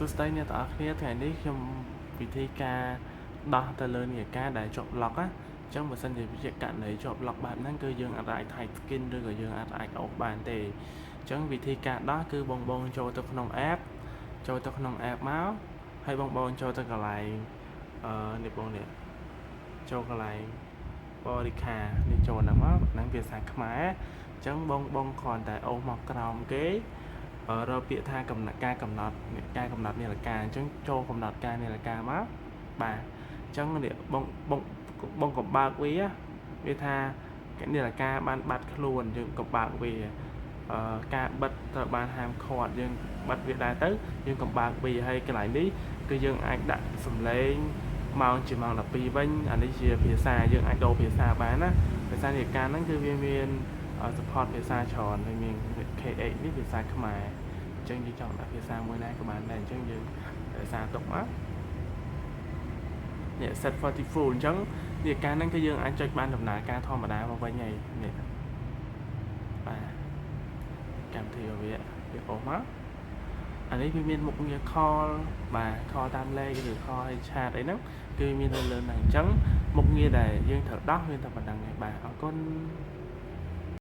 សួស្តីអ្នកទាំងអស់គ្នាថ្ងៃនេះខ្ញុំវិធីការដោះទៅលើនាឡិកាដែលជាប់ lock ណាអញ្ចឹងបើសិនជាជាករណីជាប់ lock បែបហ្នឹងគឺយើងអាចអាច touch screen ឬក៏យើងអាចអាចអូសបានទេអញ្ចឹងវិធីការដោះគឺបងបងចូលទៅក្នុង app ចូលទៅក្នុង app មកហើយបងបងចូលទៅកន្លែងអឺនេះបងនេះចូលកន្លែងបរិខានេះចូលហ្នឹងមកហ្នឹងភាសាខ្មែរអញ្ចឹងបងបងគ្រាន់តែអូសមកក្រោមគេរកពាក្យថាកំណត់ការកំណត់ការកំណត់នាឡិកាអញ្ចឹងចូលកំណត់ការនាឡិកាមកបាទអញ្ចឹងនេះបងបងបងក៏បើកវាវាថានាឡិកាបានបាត់ខ្លួនយើងក៏បើកវាអឺការបិទត្រូវបានហាមឃាត់យើងបិទវាដែរទៅយើងក៏បើកវាហើយកន្លែងនេះគឺយើងអាចដាក់សំឡេងម៉ោងជាម៉ោង12វិញអានេះជាភាសាយើងអាចដូរភាសាបានណាភាសានាឡិកាហ្នឹងគឺវាមាន support ភាសាច្រើនហើយមាន KH នេះភាសាខ្មែរអញ្ចឹងយើងចង់ដាក់ភាសាមួយណាក៏បានដែរអញ្ចឹងយើងរក្សាទុកមកនេះ set 44អញ្ចឹងនេះការហ្នឹងគឺយើងអាចចុចបានដំណើរការធម្មតាមកវិញហើយនេះបាទកម្មវិធីរបស់វាវាអូសមកអានេះវាមានមុខងារ call បាទ call តាមលេខឬ call ឲ្យ chat អីហ្នឹងគឺមាននៅលើហ្នឹងអញ្ចឹងមុខងារដែលយើងត្រូវដោះមានតែប៉ុណ្្នឹងឯងបាទអរគុណ។